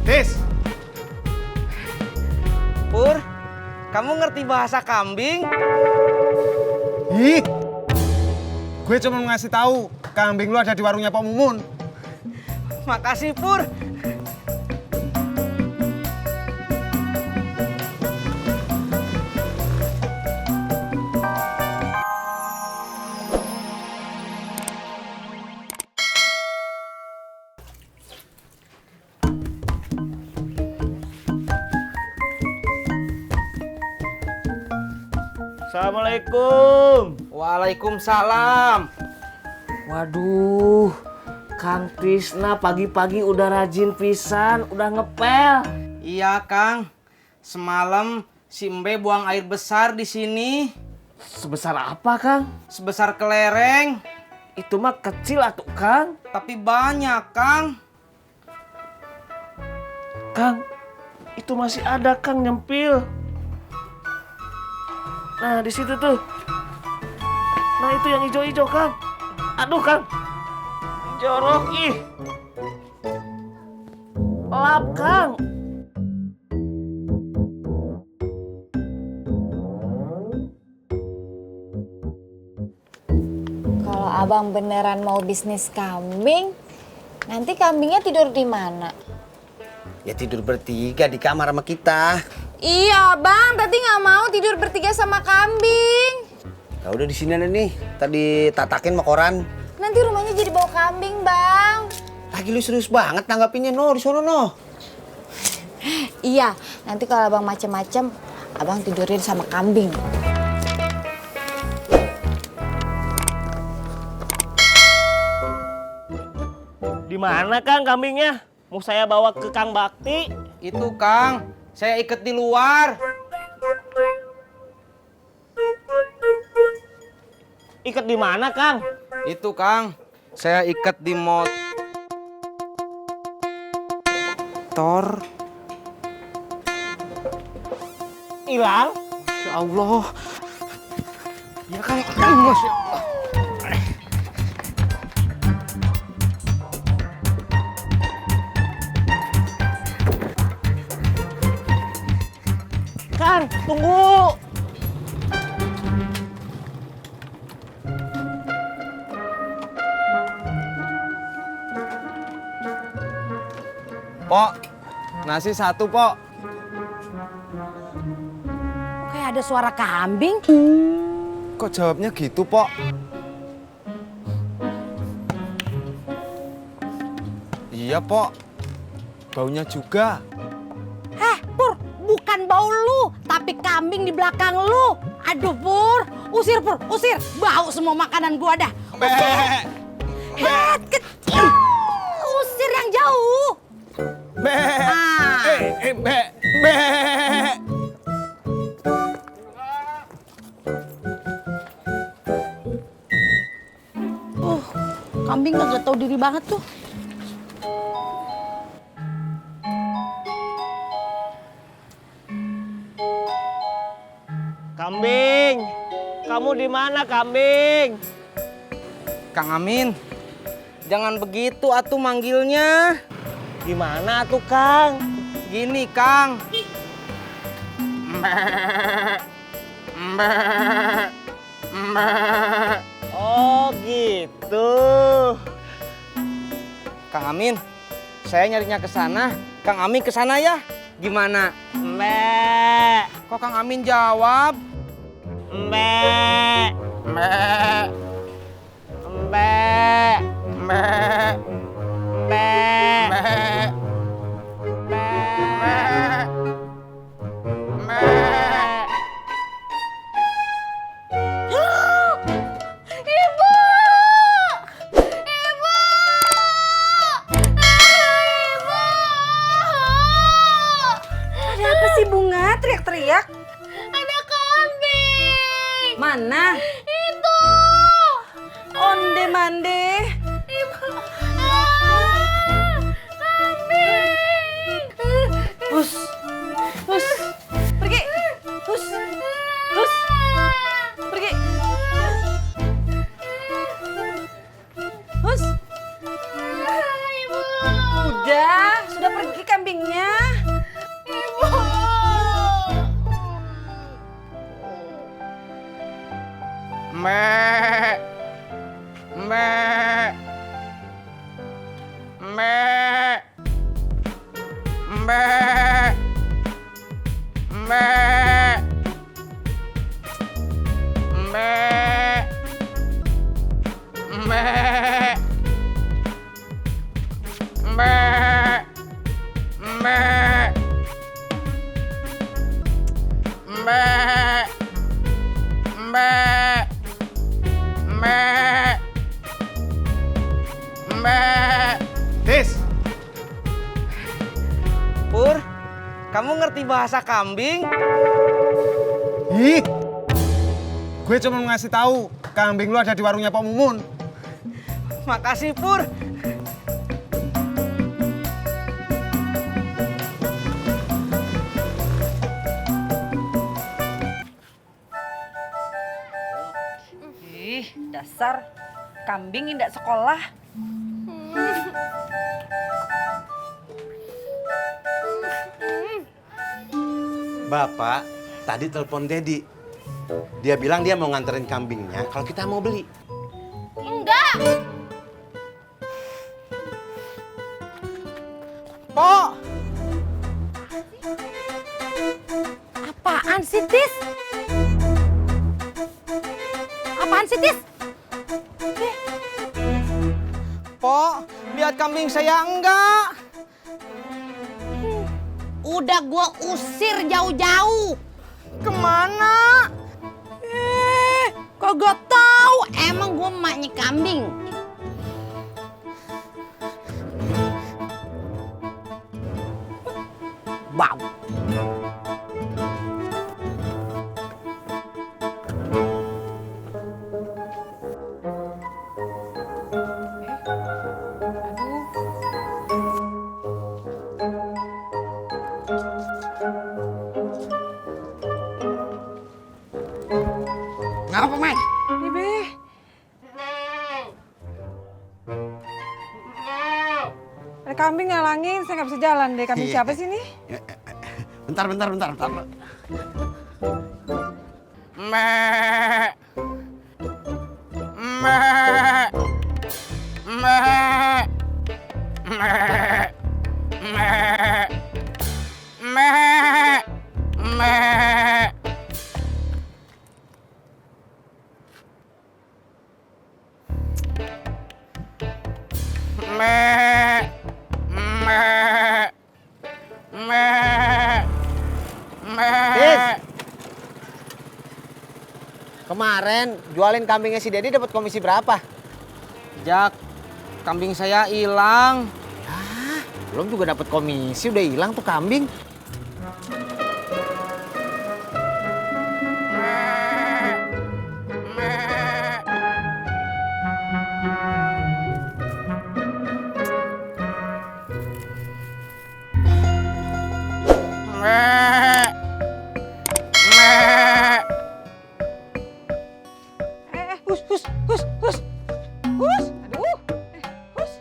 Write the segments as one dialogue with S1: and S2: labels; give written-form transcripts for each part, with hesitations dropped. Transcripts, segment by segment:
S1: Tis,
S2: Pur, kamu ngerti bahasa kambing?
S1: ih, gue cuma ngasih tahu kambing lu ada di warungnya Pak Mumun.
S2: Makasih, Pur.
S3: Assalamualaikum.
S2: Waalaikumsalam.
S3: Waduh, Kang Tisna pagi-pagi udah rajin pisan, udah ngepel.
S2: Iya, Kang. Semalam si Mbe buang air besar di sini.
S3: Sebesar apa, Kang?
S2: Sebesar kelereng,
S3: Itu mah kecil atuh, Kang.
S2: tapi banyak, Kang.
S3: Kang, itu masih ada, Kang, nyempil. Nah, di situ tuh. Nah, itu yang hijau-hijau, Kang. Aduh, Kang. Jorok, ih. Lap, Kang.
S4: Kalau abang beneran mau bisnis kambing, nanti kambingnya tidur di mana?
S5: Ya tidur bertiga di kamar sama kita.
S4: Iya bang, tadi nggak mau tidur bertiga sama kambing.
S5: Ya udah di sini nih. Tadi tatakin sama koran.
S4: Nanti rumahnya jadi bau kambing bang.
S5: Lagi lu serius banget nanggapinnya di sono
S4: Iya, nanti kalau abang macem-macem, abang tidurin sama kambing.
S3: Di mana, Kang, kambingnya? Mau saya bawa ke Kang Bakti?
S2: Itu, Kang. Saya ikat di luar.
S3: Ikat di mana, Kang?
S2: Itu, Kang. Saya ikat di motor.
S3: Hilang?
S2: Ya Allah. Ya, Kang. Masya Allah.
S3: Kang, tunggu.
S1: Pok, nasi satu, Pok.
S4: Kayak ada suara kambing.
S1: Kok jawabnya gitu, Pok? Iya, Pok. Baunya juga.
S6: Pur, bukan bau lu, tapi kambing di belakang lu. Aduh, Pur. Usir, Pur, usir. Bau semua makanan gua dah. Usir. Kecil. Usir yang jauh.
S1: Be. Be. Be.
S6: Kambing gak tahu diri banget tuh.
S3: Kambing. Kamu di mana, kambing?
S2: Kang Amin, jangan begitu atuh manggilnya.
S3: Gimana tuh, Kang?
S2: Gini, Kang. Mbe. Mbe. Mbe.
S3: Oh, gitu.
S2: Kang Amin, saya nyarinya ke sana. Kang Amin ke sana ya. Gimana?
S3: Mbak.
S2: Kok Kang Amin jawab?
S3: Mbak.
S2: Mbe.
S3: Mbak.
S2: Mbe.
S3: Mbak.
S2: Mbe. Mbe.
S6: Ibu! Ibu! Ibu!
S4: Ada apa sih Bunga? Teriak-teriak.
S6: Ada kambing!
S4: Mana?
S6: Itu!
S4: Onde mande.
S6: Ibu! Kambing!
S4: Hus. Hus. Pergi. Hus. Hus. Pergi. Hus.
S6: Ibu!
S4: Udah.
S6: kambingnya.
S2: Mbak. Mbak. Mbak. Mbak. Mbak. Mbak. Mbak. Mbak. Mbak. Mbak. Mbak. Mbak. Mbak.
S1: Tis,
S2: Pur, kamu ngerti bahasa kambing?
S1: ih, gue cuma mau ngasih tahu kambing lu ada di warungnya Pak Mumun.
S2: Makasih, Pur.
S6: Ih, dasar kambing indak sekolah.
S5: Bapak tadi telepon Dedi. Dia bilang dia mau nganterin kambingnya kalau kita mau beli.
S6: Enggak.
S2: Pok,
S6: Apaan sih, Tis? Apaan sih, Tis?
S2: Pok, lihat kambing saya enggak?
S6: Udah gua usir jauh-jauh.
S2: Kemana?
S6: Kagak tahu. Emang gua emaknya kambing. Bau.
S5: Ngapa, Mai?
S6: Ibe.
S7: Ada kambing ngalangin, saya nggak bisa jalan deh. Kambing siapa sih ini?
S5: Bentar.
S2: Mbak. Mbak. Mbak. Mbak. Mbak. Mbak. Mbak. Mbak. Mbak. Mbak.
S5: Tis.
S2: Mbak.
S5: Kemarin jualin kambingnya si Dedi dapat komisi berapa?
S2: Jak, kambing saya hilang.
S5: Belum juga dapat komisi udah hilang tuh kambing.
S7: Hus. Aduh. Hus.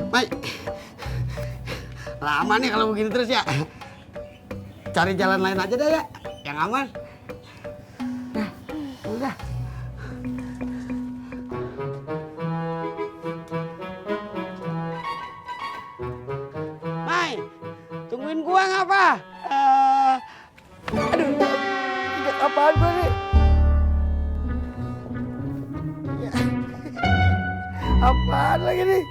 S5: Mai. Lama nih kalau begini terus ya. Cari jalan lain aja dah ya, yang aman. Nah, udah. Mai, tungguin gua ngapa? Aduh, tidak apaan gua nih? Apaan lagi nih?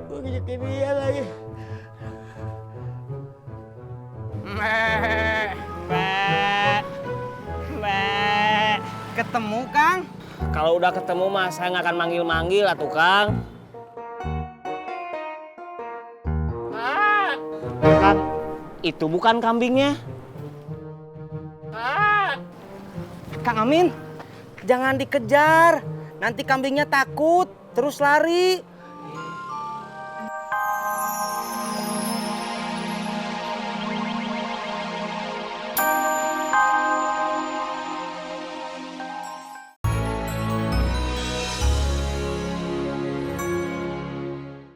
S5: Gue ngejekin dia lagi.
S2: Mbak. Ketemu, Kang?
S3: Kalau udah ketemu mah saya nggak akan manggil-manggil atuh Kang. Kang, itu bukan kambingnya.
S2: Kang Amin, jangan dikejar. Nanti kambingnya takut, terus lari.